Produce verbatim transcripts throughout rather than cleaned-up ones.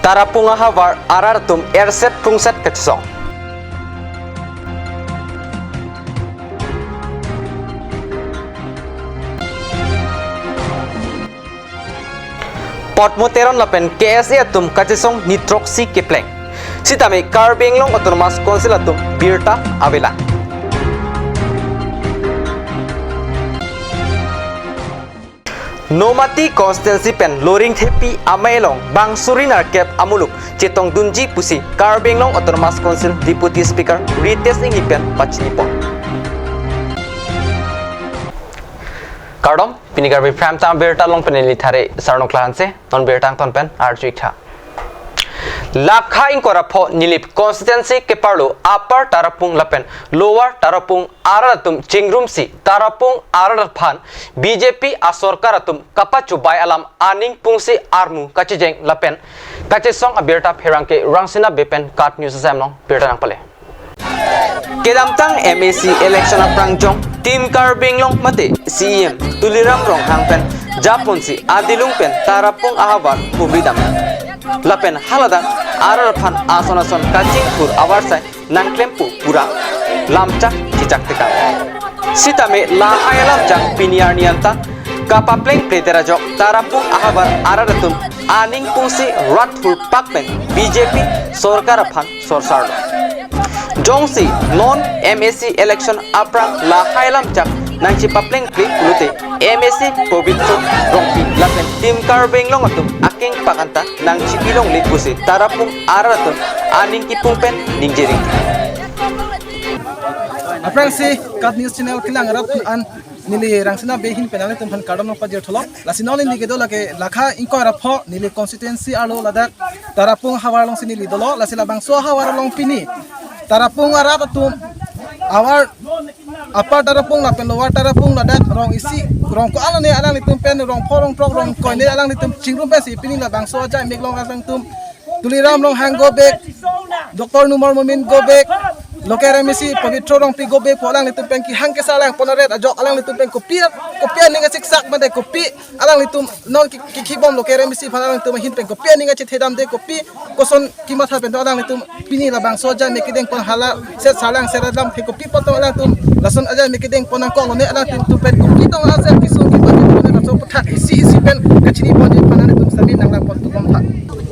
Tarapung ahavar arat atum erset prungset kachesong. Potmo Teron lapen K S A atum kachesong ni throksi kepleng. Sitame Karbi Anglong Autonomous Council atum birta avelang. Nomati constituency pen Loringthepi amei along bang suri nerkep amuluk chetongdunji pusi Karbi Anglong Autonomous Council Deputy Speaker Ritesh Enghi pen pachinipon. Kardom, pini Karbi Prime Time birta along pen neli Thare Sarnokla Hanse, non birta angton pen arju-ik tha. Lakha ingkoi ra pho Nilip constituency keparlo Upper Tarapung lapen Lower Tarapung arat atum chingrumsi Tarapung arat aphan B J P asorkar atum kapachubai alam aning pungsi armu kachejeng lapen kachesong abirta pherangke Rangsina Bey pen KAT News asam along birta nangpale. Kedamtang M A C election aphrang jong Team Karbi Anglong mate C E M Tuliram Ronghang pen japonsi adilung pen Tarapung ahavar pumri dam. Lapen haladak arat aphan ason ason kachingthur avarsai nangklempo pu ra lamchak chichak tekang. Sitame lahai alamchak pini arni anta kapapleng pleter ajok Tarapung ahavar arat atum aning pungsi rat thurpak pen B J P sorkar aphan sorsarlo. Jongsi non M A C election aphrang lahai alamchak nangchipapleng ple pulote M A C Pobitro Rongpi lapen Team Karbi Anglong atum akengpak anta nangchipi longle pusi Tarapung arat atum aning kipung pen ningje ring. Aphrangsi KAT News Channel kelang arat an neli Rangsina Bey ahin pen nanglitum aphan kardom nangpajir thulo. Lasi non neli kedo lake Lakha ingkoi ra pho Nilip constituency arlo ladak Tarapung havar alongsi neli dolo. Lasi labangso havar along pini Tarapung arat atum, havar Upper Tarapung lapen Lower Tarapung ladak rong isi, rong ko-an lone alanglitum pen, rong pho, rong throk, rong koi ne alanglitum chingrum pensi pini labangso ajai mek along alanglitum Tuliram Ronghang go back, Doctor Numal Momin go back, local M A C Pobitro Rongpi go back pu alanglitum pen kehang kesar lang pon aret ajok alanglitum pen kopi, kopi aning asiksak mate kopi alanglitum non ki, ki, kibom local M A C aphan alanglitum ahin pen kopi aning achethe damde, kopi koson kematha pen alanglitum pini labangso ajai mek kedeng pon hala set sarlang set adam ke kopi pu tong alanglitum lason ajai mek kedeng pon nangkok lone alanglitum pen kopi tong aset kesung kematha pen laso aputhak isi isi pen kachini ponji aphan alanglitum sami nanglang pon tubom tha.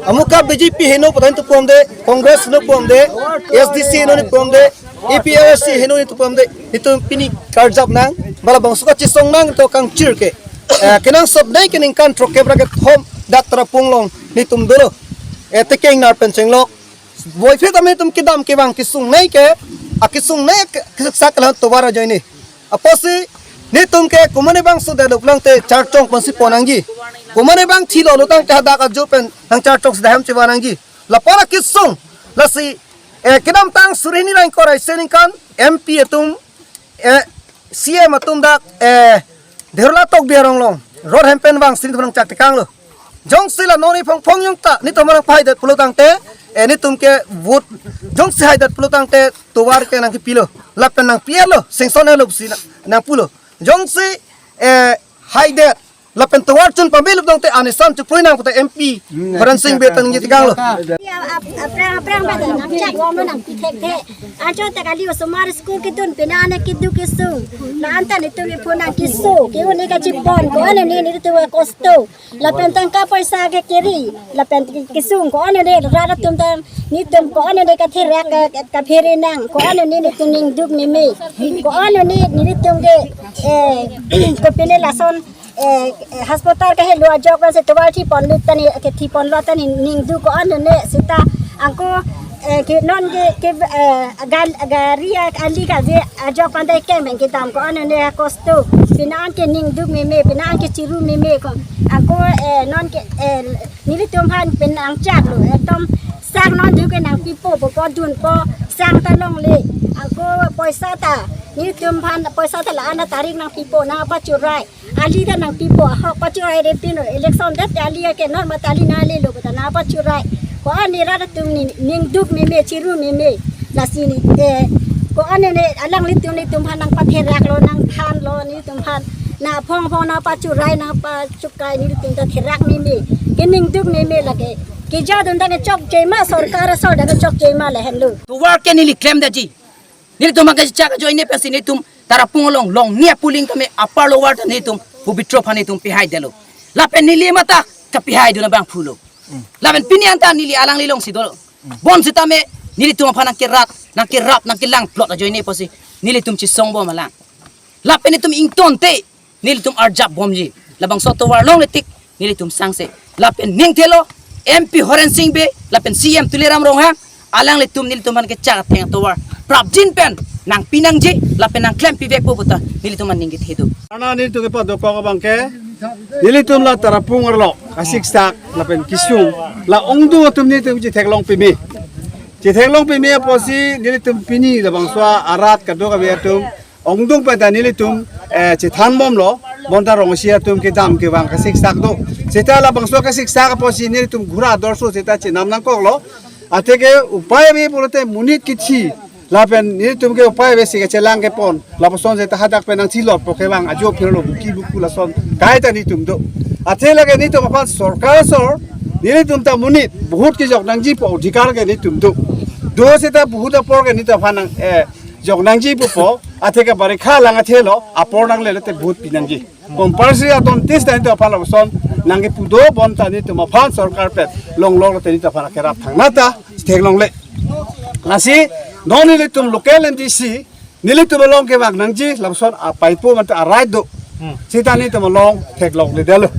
Amuka B J P heno pu tangte pon de, Congress heno pon de, S D C heno pon de, A P H L C heno pon de, itum pini karjap nang, ba labangso kachesong nang to kangchir ke. Eh, kenangsot nai ke ningkan throkkep ra kethom dak Tarapung along nelitum dolo. Eh, tekeng nar pen chenglok. Boiphe tame itum kedam kevang kesung nai ke, akesung nai ke, kesak kelang tovar ajoine. Apotsi nelitum ke komatne bangso dalo pulangte charchong ponsi pon nangji. Komatne bang thilo lo tangte hadak ajo pen nang charchong si dahem chevan nangji. Lapu ra kesung, lasi, eh, kedamtang suri hini ra ingkoi ra isi aningkan M P atum, eh, C M atum dak, eh, Derola Tokbi arong along road hem pen vangsi nelitum nangchak tekanglo. Jongsi la non ni phong phong jong ta nelitum nangpahaidet pulo tangte, eh, nelitum ke vote jongsi haidet pulo tangte tovar ke nangkipilo, lapen nangpi-etlo, sanction etlo pusi nang, nangpulo. Jongsi, eh, haidet lapen tovar chun pamelo tangte anesan chuprui nang puta M P Horen Sing Bey ta ningje tekanglo. Ya, ap-, aphrang, aphrang ba nangchak bom nangpi thekthe. Anchot ta kali osomar school kedun pine ane keduk kesung. La anta nelitum iphu nangkeso, ke-un ne kachipon, ko-an ne nelitum kosto. Lapen tangka poisa ke keri, lapen ke-, kesung, ko-an ne rat atum ta nelitum ko-an ne katherak ka, ka, kaphere nang, ko-an ne nelitum ningduk meme, ko-an ne nelitum ke, eh, kopine lason, eh, hospital kahelo ajok lasi tovar thi ponlo tani, kethi ponlo tani ningduk ko-an ne seta angko, eh, ke non ke, ke, eh, gal-, gari a-, ali ka je ajok pandai ke men kedam ko-an ne kosto, pine an ke ningduk meme, pine an ke chiru meme ko, angko, eh, non ke, eh, nelitum aphan pen nangchaklo, ekdom sang non duk ke nangpipo, po po dunpo, sang ta longle, angko poisa ta, nelitum aphan poisa ta la-an atarik nangpipo, nangpachurai. Ali ta nangpipo, ahok pachurai de pino, election det ali ke non mate ali nanglelo puta nangpachurai. Ko-an ne rat atum ne ningduk meme, chiru meme. Lasi ne, eh, ko-an ne alanglitum nelitum aphan nangpatheraklo, nangthanlo, nelitum aphan nangphong phong nangpachurai, nangpachukai nelitum ta therak meme. Keningduk meme lake. Kejadun ta kechokche ma, sorkar asor ta kechokche ma le henlo. Tovar ke neli klemdetji. Nelitum kachechak ajoine pensi nelitum Tarapung along, Longnia polling tame upper lower ta nelitum Pobitro aphan nelitum pihaidetlo. Lapen neli mata kapihaidun abangphulo. Lapen pini anta neli alangli alongsi dolo. Bonsitame nelitum aphan nangkerap, nangkerap, nangkelangplot ajoine pusi nelitum chesongbom alang. Lapen nelitum ingtonte, nelitum arjapbomji. Labangso atovar longle tik nelitum sangse. Lapen ningthelo M P Horen Sing Bey, lapen C M Tuliram Ronghang, alanglitum nelitum aphan kechak atheng atovar prapjin pen nangpinangji, lapen nangklempivekpo puta nelitum aning kethe do. Ana nelitum kepadokok abangke, nelitum la Tarapung arlo kasiksak lapen kesung, la ongdung atum nelitum chetheklong peme. Chetheklong peme apotsi nelitum pini labangso arat kadokave atum ongdung pen ta nelitum, eh, chethanbomlo, bonta rongsi atum kedam kevang kasiksak do. Seta labangso kasiksak apotsi nelitum ghura dorso seta chenam nangkoklo. Atheke upai ave pulote monit kithi, lapen nelitum ke upai avesi kachelang kepon. Lapuson seta hadak pen nangchilotpo kevang ajo phirlo, buki buku lason kaita nelitum do. Athe lake nelitum aphan sorkar asor, nelitum ta monit, vote kejok nangjipo, odhikar ke nelitum do. Do seta vote apor ke nelitum aphan nang, eh, jok nangji pupo, atheke barikha lang athelo, apor nanglelo te vote pinangji. Compulsory adon tis ta nelitum aphan lapuson nangkepu do, bonta nelitum aphan sorkar pen longlok te nelitum aphan kerap thangnat ta theklongle. Lasi non nelitum local M D C, nelitum along kevang nangji, lapuson apaipo mate arai do. Seta nelitum along theklongledetlo.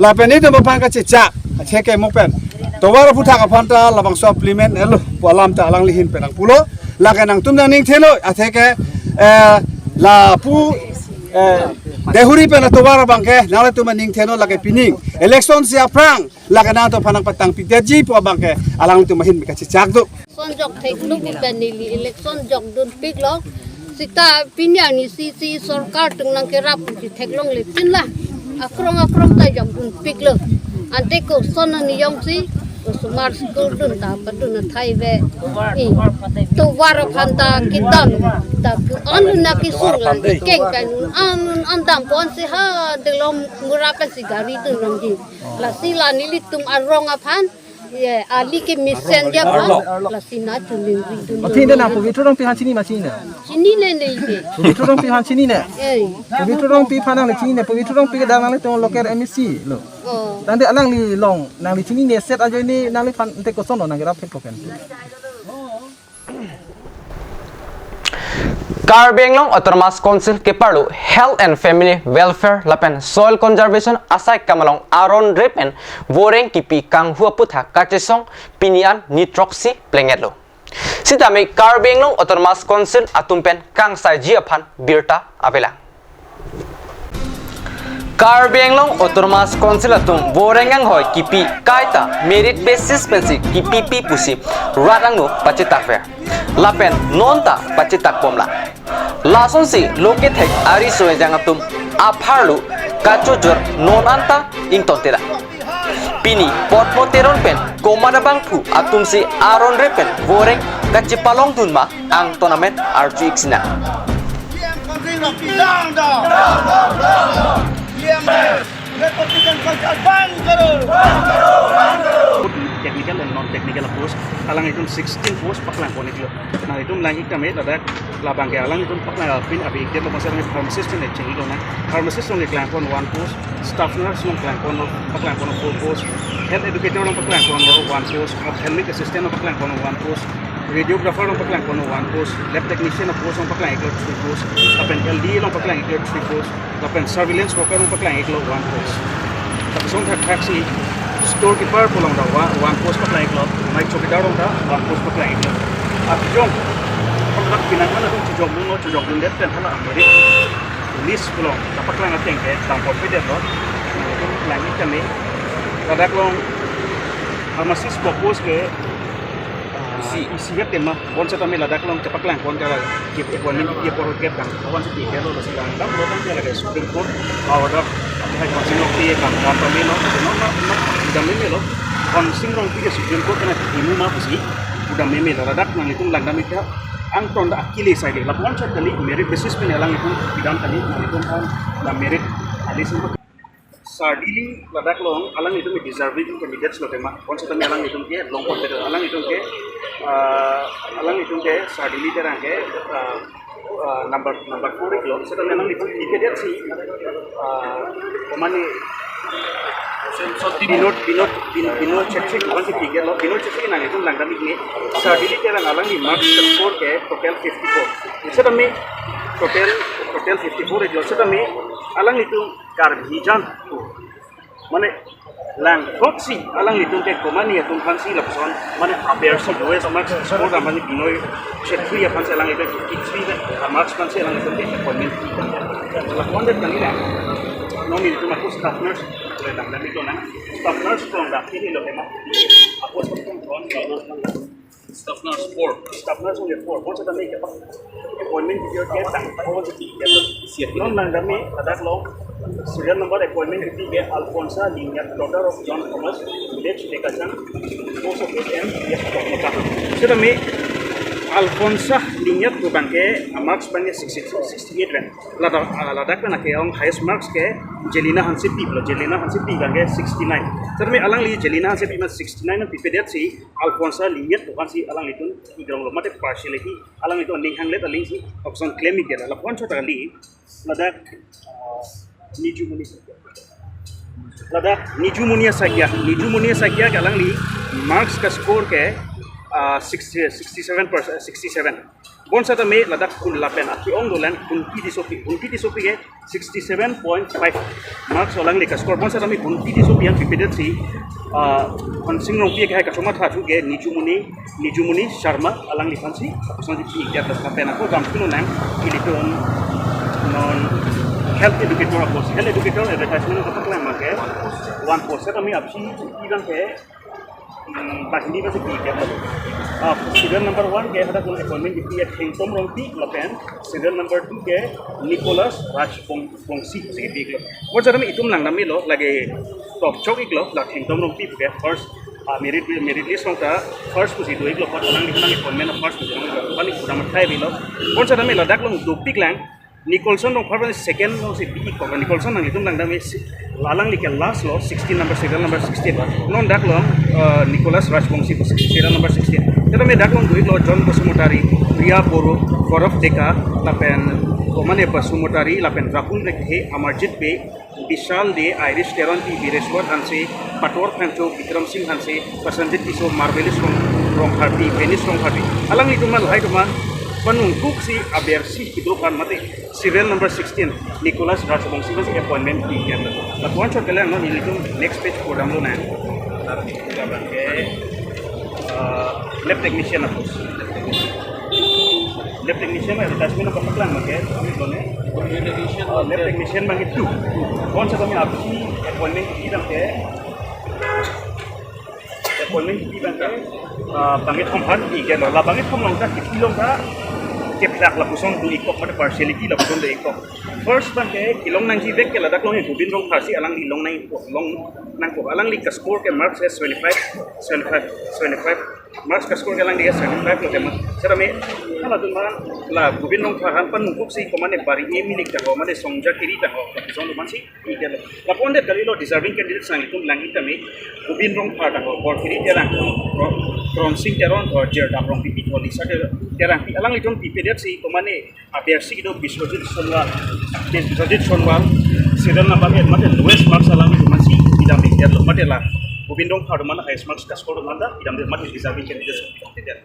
Lapen nelitum aphan kachechak, atheke mo pen tovar aphuthak aphan ta labangso implement etlo pu alam ta alangli ahin pen nangpulo. Lake nangtum nangning thelo, atheke, eh, lapu, eh, Deihori pen atovar abangke nanglitum aning thelo, lake pining election si aphrang lake nangtum aphan nangpatangpidetji pu abangke alanglitum ahin pen kachechak do. Election jok theklo pu pen neli election jokdunpiklo. Seta pini arni si si sorkar atum nangkerap si theklongle pinla. Akrong akrong ta jokdunpiklo. Ante koson aniyom si osomar school dun ta padun athai ave. I tovar aphan ta kedam ta ke-an na kesung la kekeng pen un an un an damponsi ha delom mura pensi gari dun longji. Lasi la nelitum arong aphan ye, ali kemesen dia pha, lasi nangchoningridun. Athe ne na Pobitro Rongpi aphan chini ma chinine? Chinine ne ide. Pobitro Rongpi aphan chinine? Eh. Pobitro Rongpi aphan nangle chinine, Pobitro Rongpi ke dang nanglitum local M A C lo. Oh. Tangte alangli along, nangli chinine set ajoine nangliphan te kosonlo nangkerap thekpo pen. Karbi Anglong Autonomous Council keparlo Health and Family Welfare lapen Soil Conservation asai kam along aron re pen voreng kipi kanghu aphuthak kachesong pini an nitroksi plenglo. Sitame Karbi Anglong Autonomous Council atum pen kangsaiji aphan birta avelang. Karbi Anglong Autonomous Council atum voreng anghoi kipi kaita merit basis pensi kipipi pusi rat angno pachitakver. Lapen non ta pachitakbomlang. Lasonsi lo kethek ariso ejang atum apharlo kachojor non anta ingtontelang. Pini Potmo Teron pen komat abangphu atumsi aron re pen voreng kachipalongdun ma angton amen arju-ik sinang. Technical and non-technical post, alanglitum sixteen post paklangpon-iklo. Nanglitum lang-ik tame ladak labangke alanglitum paklang pin abi-ikdetlo, bangso pharmacist pen cheng-iklo nang. Pharmacist along klangpon one post, staff nurse along klangpon, paklangpon four post, health educator along paklangpon one post, ophthalmic assistant along paklangpon one post, radiographer along paklangpon one post, lab technician a post along paklang-iklo three post, lapen L D A along paklang-iklo three post, lapen surveillance worker along paklang-iklo one post. Lapuson thakthaksi storekeeper pu along ta wa-, one post paklang-iklo, night chowkidar along ta one post paklang-iklo. Arjong, kontrak pinang mana dong chojokdunlo, chojokdundet pen hala merit list pu along ta paklang ateng ke damponpidetlo. Lang-ik tame, ladak along pharmacist post ke, ah, isi, isi vet tema, bonseta me ladak along chepaklangpon ke la, ke appointment ke apor ke tang, awan si ke lo, lasi langdamlo tangte lake Supreme Court order, High Council of the kam, kam pamelo, no, no, no, dam memelo, Horen Sing Rongpi ke Supreme Court kana imu ma pusi, dam memelo, ladak nanglitum langdam-ik ta, angton ta akile saile, lapuson kali merit basis pen alanglitum pidam kali, nanglitum kan, la merit, ali sim Sardili ladak along alanglitum deserving candidates lo tema. Bonsetame alanglitum ke longpon te alanglitum ke, ah, alanglitum ke Sardili Terang ke, ah, ah, number number four iklo. Setame alanglitum pi kedet si, ah, komane Binod, Binod, Bin-, Binod Chhetri, bukan si pi kedet lo, Binod Chhetri nangtum langdam ik ne. Sardili Terang alangli marks score ke total fifty-four. Setame total, total fifty-four iklo. Setame alanglitum Karbi jan mane langthoksi alanglitum ke komane atum aphansi lapuson mane aber si lowest marks score mane Binod Chhetri aphansi alanglitum fifty-three marks aphansi alanglitum ke appointment pi. Lapuson det kali na. Non ilitum ako staff nurse le langdam ik lonang. Staff nurse from the kini lo tema. Ako staff nurse from Staff nurse four. Staff nurse only four. Bonsetame ke appointment period ke tang. Siap. Non langdam ik ladak along serial number appointment ke Alfonsa Lingniat, daughter of John Thomas, village Dekachang, post office M, yes, Tokmota. Setame Alfonsa Lingniat pu abang ke, ah, marks abang ke sixty-two, sixty-eight pen. Ladak, ah, ladak pen ke ong highest marks ke Jelina Hansepi lo, Jelina Hansepi abang ke sixty-nine. Setame alangli Jelina Hansepi ma sixty-nine pi pedet si Alfonsa Lingniat pu aphansi alanglitum igrong lo mate partiality alanglitum ning hanglet aling si option claim ik det. Lapuson chot kali ladak, ah, Nijumuni Saikia. Ladak Nijumuni Saikia, Nijumuni Saikia ke alangli marks ka score ke, ah, sixty, sixty-seven percent, sixty-seven. Bonsetame ladak kun lapen aki ong dolang Kunti Tissopi, Kunti Tissopi ke sixty-seven point five marks alangli ka score. Bonsetame Kunti Tissopi aphan pi pedet si, ah, Hansing Rongpi ke hai kachoma tha thu ke Nijumuni, Nijumuni Sharma alangli aphansi, aphansi pi ik det lapen ako dam kuno nang ilitum non health educator apos, health educator advertisement kapaklang abang ke one post. Setame aphi pi abang ke Hmm, banghini pensi pi ik det. Ah, serial number one ke hadak along appointment kipi ke Thengtom Rongpi lapen serial number two ke Nicholas Rajbong-, Bongsi pensi kipi iklo. Bonsetame itum langdam iklo, lake top chok iklo, la Thengtom Rongpi pu ke first, ah, merit, merit list along ta first pusi do iklo, apot alangli aphan appointment first pusi do iklo, balik pura mathai bilo. Bonsetame ladak along dopik lang, Nicholson Rongphar pen second along si pi ik kok. Nicholson nanglitum langdam ik si, alangli ke last lo, sixteen number, serial number sixteen. Non dak along, eh, Nicholas Rajbongsi pu serial number sixteen. Setame dak along do iklo John Basumatary, Priya Boro, Gaurav Deka, lapen komane Basumatary, lapen Rahul Rekthe, Amarjit Bey, Bishal Dey, Irish Teronpi, Bireshwar Hanse, Pator Phangcho, Bikram Singh Hanse, Prasenjit Tisso, Marvelous Rong-, Rongpharpi, Venish Rongpharpi. Alanglitum ma lahai atum ma panungkuksi aber si kedo aphan mate serial number sixteen, Nicholas Rajbongsi aphansi appointment pi ik det. Lapuson chot kali, non ilitum next page pudam lonang. Ke, eh, lab technician apos. Lab technician advertisement kapaklang abang ke, kami kone. Lab technician, oh, lab technician abang ke two. Bonsetame aphi appointment kipi abang ke, appointment kipi abang ke, ah, bangkethom aphan pi ik det lo. La bangkethom along ta, kipi along ta, keplak lapuson do ik kok, mate partiality lapuson do ik kok. First abang ke kelong nangji vek ke ladak along Gobin Rongphar si alangli long nang, long nangkok. Alangli ka score ke marks ke seventy-five, seventy-five, seventy-five. Marks ka score ke alangli ke seventy-five lo tema. Setame halatum ma la Gobin Rongphar aphan panungkuksi komane bari e milik tangho, mane songja kiri tangho, lapuson atum aphansi pi ik det lo. Lapuson det kali lo, deserving candidates nanglitum lang ik tame, Gobin Rongphar tangho, Borkiri Terang, Ro-, Ronsing Teron, Jirdaprong Pipi, Lisa Terangpi, alanglitum pi pedet si komane aber si kedo Biswajit Sonwal, Biswajit Sonwal, serial number eight, mate lowest marks alangli atum aphansi pidam ik det lo, mate la Gobin Rongphar atum aphan highest marks ka score atum aphan ta pidam det, mate deserving candidates pidam ik det.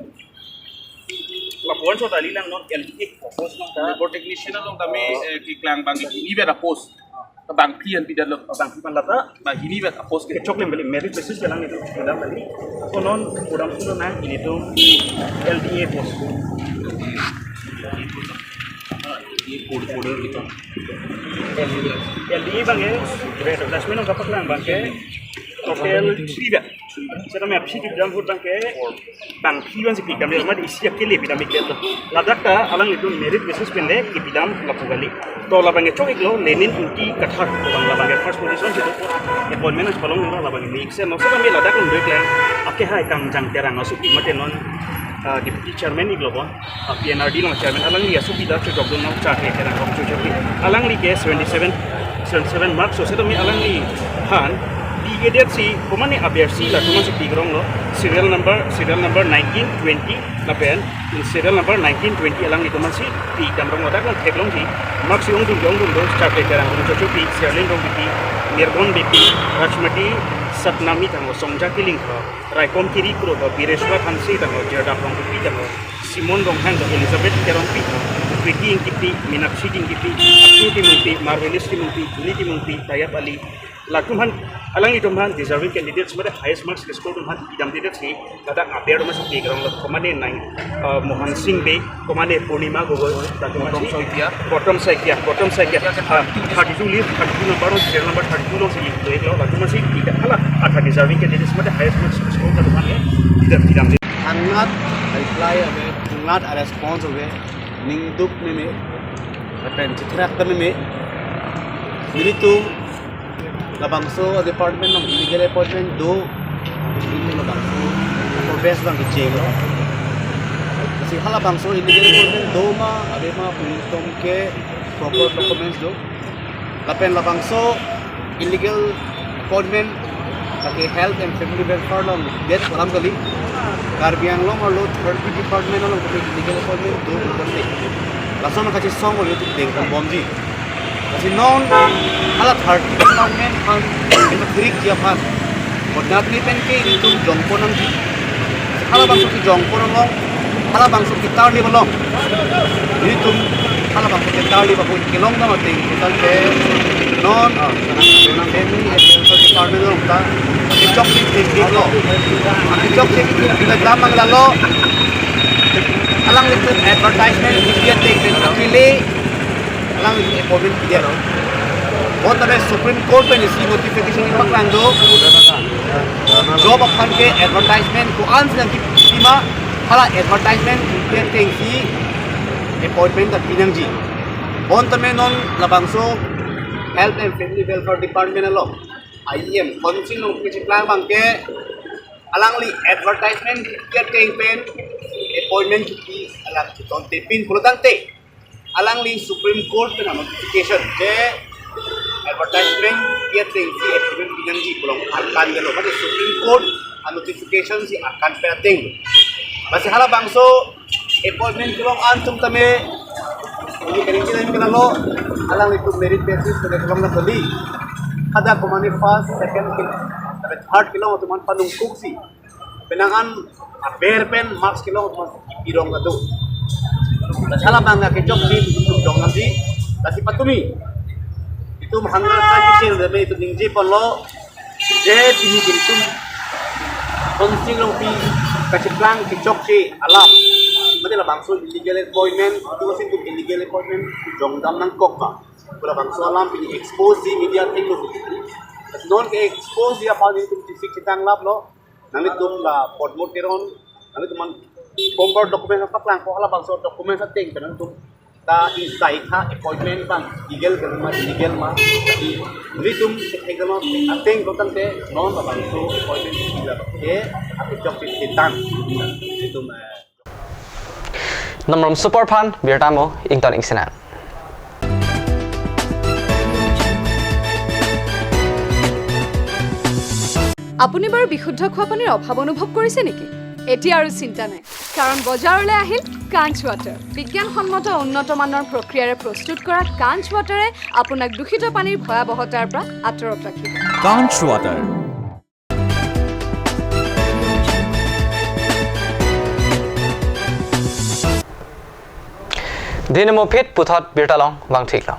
Lapuson chot kali lang, non L D A post along ta. Labor technician along tame, eh, keklang abang ke hini vet apost. Bangphli an pi det lo. Bangphli an lata. Banghini vet apost ke. Kechok lem beli merit basis ke alanglitum pidam kali. Ako non pudam kuno nang ilitum L D A post. L D A post, post, post gitu. L D A abang ke, advertisement along kapaklang abang ke, total three vet. Setame aphi kepidam ahut abang ke, bangphli an si pidam det, mate isi akele pidam ik det lo. Ladak ta alanglitum merit basis pen le kepidam lapu kali. To labang ke chok iklo Lenin Ingti Kathar, labang, labang ke first position si do, appointment si palong lo, labang ke mix no. Setame ladak along do ik lang, ake hai Kangjang Terang asopi mate non, ah, deputy chairman iklo bon, ah, P N R D along chairman, alangli asopi ta chojok dun nang chak le Terang kong chojok le. Alangli ke seventy-seven, Seven marks, so setame alangliphan pi-edet si komane aber si latum si pi kronglo, serial number, serial number nineteen twenty lapen serial number nineteen twenty alanglitum si pi damronglo, dak lang theklongji. Marks si ongdung ongdung do, Charley Terang, Ongchochopi, Serling Rongpipi, Mirbon Beypi, Rajmati Satnami tanglo, Songja Killing tanglo, Raikom Kiri Kro tanglo, Bireshwar Hanse tanglo, Jerdap Rongpipi tanglo, Simon Ronghang tanglo, Elizabeth Terongpi tanglo, Preeti Ingtipi, Minakshi Ingtipi, Atu Timungpi, Marvelous Timungpi, Julie Timungpi, Tayab Ali, latum aphan, alanglitum aphan deserving candidates, mate highest marks ke-score atum aphan idam didet si, ladak aber atum si pi kronglo, komane nang, uh, Mohan Singh Bey, komane Purnima Gogoi, latum Gautam si Saikia. Gautam Saikia, Gautam Saikia, ah, thirty-two list, thirty-two number, serial number thirty-two along si pi kronglo, latum si pi, hala, ah, deserving candidates, mate highest marks ke-score atum aphan ke idam, idam didet. Thangnat reply ave, thangnat response ave, ningduk meme, lapen chitherak ta meme. Nelitum labangso department along illegal appointment do, nelitum labangso progress abang kechenglo. Si halabangso illegal appointment do ma, ave ma, pu nelitum ke proper documents do. Lapen labangso illegal appointment lake Health and Family Welfare along det alam kali. Karbi Anglong arlo thirty department along kami illegal appointment do, do kali. Lason kachesong kami tu dengkan bomji. Lasi non hala thirty department aphan, hala trik ji aphan, kodnat ni pen ke nelitum jongpon nangji. Halabangso kejongpon along, halabangso ketarlip along, nelitum halabangso ketarlip apot kelong dam ateng, kita ke non, ah, Family and Welfare Department along ta kechokche theklonglo. Kechokche theklong abang lalo, alanglitum advertisement pi ateng pen akile alanglitum appointment pi-etlo. Bonta pen Supreme Court pen isi notification paklang do. Job aphan ke advertisement ko-an si nangkepi ma, hala advertisement pi ateng si appointment ta pi nangji. Bonta pen non labangso Health and Family Welfare Department along, I E M, Khonsing Rongpi kacheplang abang ke alangli advertisement pi ateng pen appointment pi alam chiton te pin pulotangte, alangli Supreme Court pen notification je advertisement pi ateng si appointment pi nangji pu along arkan gelo, mate Supreme Court a notification si arkan pen ateng. Lasi halabangso appointment kelong atum tame, ini kering kering ke lalo, alanglitum merit basis pen kelong na beli. Ada komane first, second, third kelong atum aphan panungkuk si, penang an aber pen marks kelong atum aphan pi rong kado. Lasi halabang kechokche itum jong nangji, lasi patumi itum hunger strike kecheng dame itum ningjeponlo, je pini itum Khonsing Rongpi kacheplang kechokche alam, mate labangso illegal appointment, itum si itum illegal appointment jong dam nangkok ka pu labangso alam pini expose ji media thenglo. Non ke-expose ji aphan itum chesik chetang laplo. Nanglitum la Padma Teron, nanglitum aphan proper document paklang ko, halabangso document ateng pen nanglitum ta inside tha appointment abang legal ke ma, illegal ma. Nanglitum si exam ateng ko tangte non labangso appointment pi la ke, ati chok si tang. Itum, eh, Namrom Super Phan, birta mo, ington ingsenan. আপুনি বাৰু বিশুদ্ধ খোৱা পানীৰ অভাৱ অনুভৱ কৰিছে নেকি? এতিয়া আৰু চিন্তা নাই, কাৰণ বজাৰলৈ আহিল কাঞ্চ ৱাটাৰ। বিজ্ঞানসন্মত উন্নত মানৰ প্ৰক্ৰিয়াৰে প্ৰস্তুত কৰা কাঞ্চ ৱাটাৰে আপোনাক দূষিত পানীৰ ভয়াৱহতাৰ পৰা আঁতৰত ৰাখিব। Kanch Water. Dini mo phit puthot birta along vangthiklo.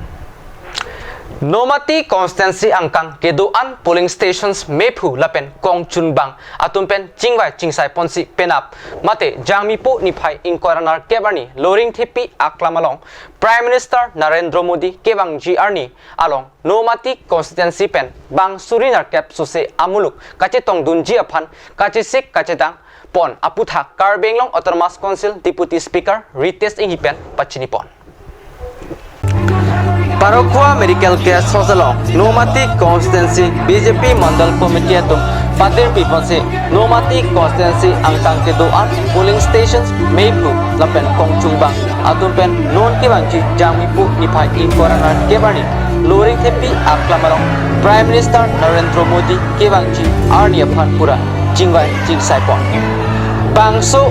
Nomati constituency angkang kedo-an polling stations mephu lapen kongchungbang atum pen chingvai chingsai ponsi penap mate Jangmipo niphai ingkoi ra nerkep arni Loringthepi Aklam along Prime Minister Narendra Modi kevangji arni along Nomati constituency pen bang suri nerkep sose amuluk kachetongdunji aphan kachesik kachetang pon aputhak Karbi Anglong Autonomous Council Deputy Speaker Ritesh Enghi pen pachini pon. Parokhowa Medical Cash House along Nomati Constituency B J P Mandal Committee atum patirpi ponsi Nomati Constituency angkang kedo-an polling stations mephu lapen kongchungbang atum pen non kevangji Jangmipo niphai ingkoi ra nerkep arni Loringthepi aklam along Prime Minister Narendra Modi kevangji arni aphan pura chingvai chingsai pon. Bangso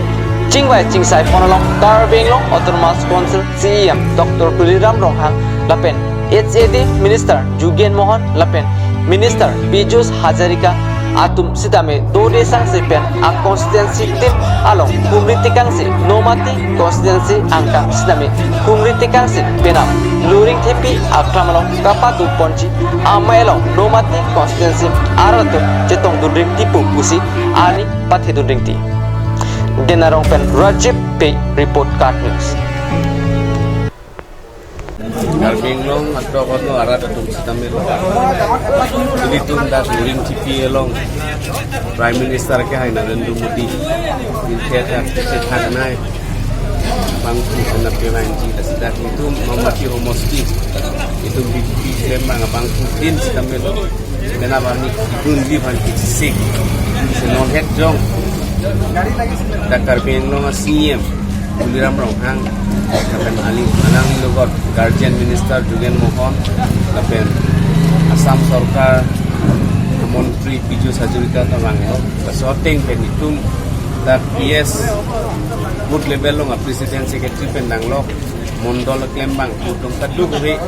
chingvai chingsai pon along Karbi Anglong Autonomous Council C E M Doctor Tuliram Ronghang lapen H A D Minister Jugen Mohan lapen Minister Pijush Hazarika atum sitame dode sangse pen a constituency tin along humri tekangsi Nomati constituency angkang sitame humri tekangsi penap Loringthepi aklam along kapado ponji amei along Nomati constituency arat atum chetongdun ringtipo pusi arni pathedun ringti. Denarong pen Rajiv Bey report, KAT News. Karbi Anglong atok ono arat atum sitame lo. Ilitum dak Loringthepi along Prime Minister kehai Narendra Modi. India dak sethak nai. Bang tu kena pelanji dak sidak itum Nomati homosti. Itum B J P klem abang bangphutin sitame lo. Penap arni kidunji aphan kichisik. Senonhet jong dak Karbi Anglong a C E M Tuliram Ronghang lapen aling alangli logot Guardian Minister Jugen Mohan lapen Assam Sorkar Montri Pijush Hazarika ta vanglo. Laso ateng pen itum dak P S booth level along a President Secretary pen danglok, mondol klembang itum kadokave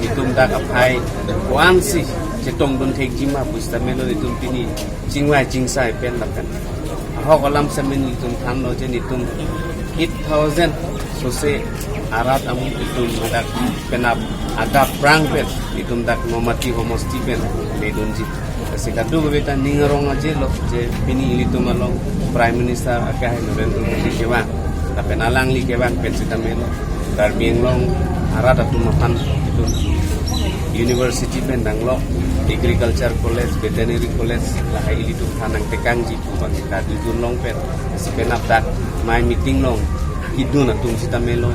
itum dak aphai ko-ansi chetongdun thekji ma pusitame lo itum pini chingvai chingsai pen lapen ahok alam sitame itum thanlo je itum eight thousand sose arat amu itum dak penap adap prang pen itum dak Nomati homosti pen ledunji. Lasi kadokave ta ning arong aje lo je pini ilitum along Prime Minister akehai Narendra Modi kevang lapen alangli kevang pen sitame lo Karbi Anglong arat atum aphan itum university pen danglok, Agriculture College, Veterinary College lahai ilitum aphan nangtekangji pu bang kadodun long pen si penap dak amei meeting along kidun atum sitame lo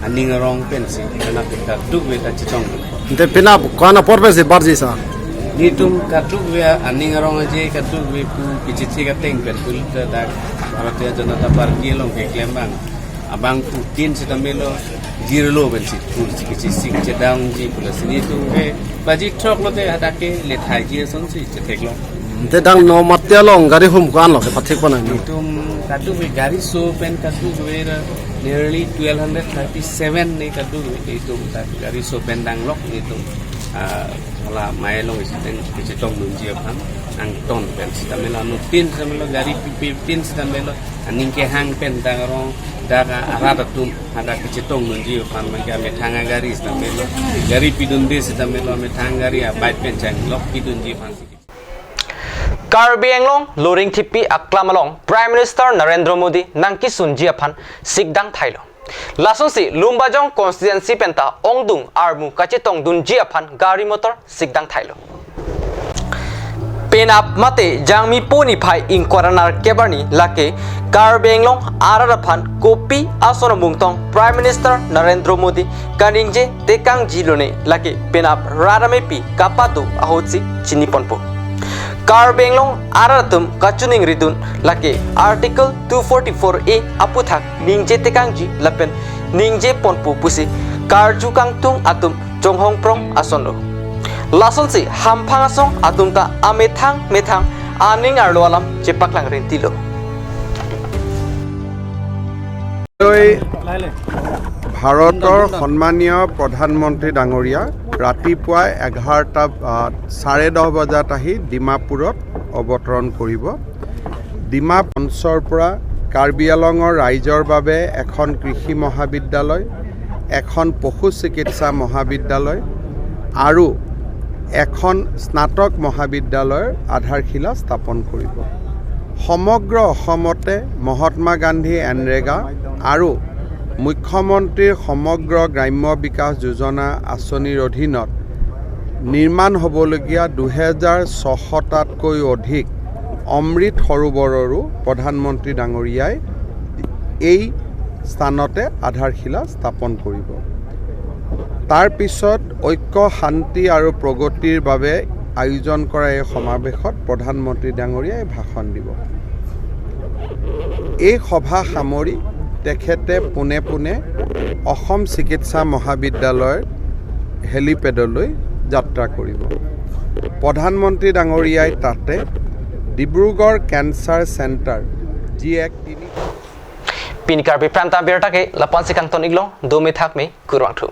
aning arong pensi penap kadokave ta chetong. Ante penap ko-an apor pensi barji sir? Itum kadokave aning arong aje kadokave pu kichethe ateng pen pu ta dak Bharatiya Janata Party along keklem abang abangphutin sitame lo jirlo pensi pu kichisik chedamji pu lasi itum ke baji throk lote hadak ke lethaiji asonsi chetheklo. Ante dak Nomati along gari hum ko-an lo kepathek pon nang? Itum kadokave gari so pen kadokave ra nearly twelve hundred thirty-seven ne kadokave itum dak gari so pen danglok itum, ah, hala amei along isi pen kechetongdunji aphan angton pen sitame lo anuttin sitame lo gari pipe tin sitame lo aning kehang pen dak arong dak arat atum hadak kechetongdunji aphan mangke amethang agari sitame lo gari pidunde sitame lo amethang gari a bike pen changlok pidunji aphan. Karbi Anglong Loringthepi aklam along Prime Minister Narendra Modi nangkisunji aphan sikdang thailo. Lasonsi Lumbajong constituency penta ongdung armu kachetongdunji aphan gari motor sikdang thailo. Penap mate Jangmi po niphai ingkoi ra nerkep arni lake Karbi Anglong arat aphan kopi ason amungtong Prime Minister Narendra Modi kaningje tekangji lone lake penap rat amepi kapado ahutsi chiniponpo. Karbi Anglong arat atum kachiningridun lake Article two forty-four A aputhak ningje tekangji lapen ningje ponpo pusi karju kangtung atum chonghong prong asonlo. Lasonsi hamphang asong atum ta amethang methang aning arlo alam chepaklang rintilo. ভাৰতৰ সন্মানীয় প্ৰধানমন্ত্ৰী ডাঙৰীয়া ৰাতিপুৱা এঘাৰটা, আহ, চাৰে দহ বজাত আহি ডিমাপুৰত অৱতৰণ কৰিব। ডিমা মঞ্চৰ পৰা কাৰ্বি আংলঙৰ ৰাইজৰ বাবে এখন কৃষি মহাবিদ্যালয়, এখন পশু চিকিৎসা মহাবিদ্যালয় আৰু এখন স্নাতক মহাবিদ্যালয়ৰ আধাৰশিলা স্থাপন কৰিব। সমগ্ৰ অসমতে মহাত্মা গান্ধী এনৰেগা আৰু মুখ্যমন্ত্ৰীৰ সমগ্ৰ গ্ৰাম্য বিকাশ যোজনা আঁচনিৰ অধীনত নিৰ্মাণ হ'বলগীয়া দুহেজাৰ ছশটাতকৈ অধিক অমৃত সৰোবৰৰো প্ৰধানমন্ত্ৰী ডাঙৰীয়াই এই স্থানতে আধাৰশিলা স্থাপন কৰিব। তাৰ পিছত ঐক্য, শান্তি আৰু প্ৰগতিৰ বাবে আয়োজন কৰা এই সমাৱেশত প্ৰধানমন্ত্ৰী ডাঙৰীয়াই ভাষণ দিব। এই সভা সামৰি তেখেতে পোনে পোনে অসম চিকিৎসা মহাবিদ্যালয়ৰ হেলিপেডলৈ যাত্ৰা কৰিব। প্ৰধানমন্ত্ৰী ডাঙৰীয়াই তাতে ডিব্ৰুগড় কেন্সাৰ চেণ্টাৰ, যি এক তিনি Pini Karbi Prime Time birta ke lapu-an si kangton-iklo, dome thakme, kurvangthu.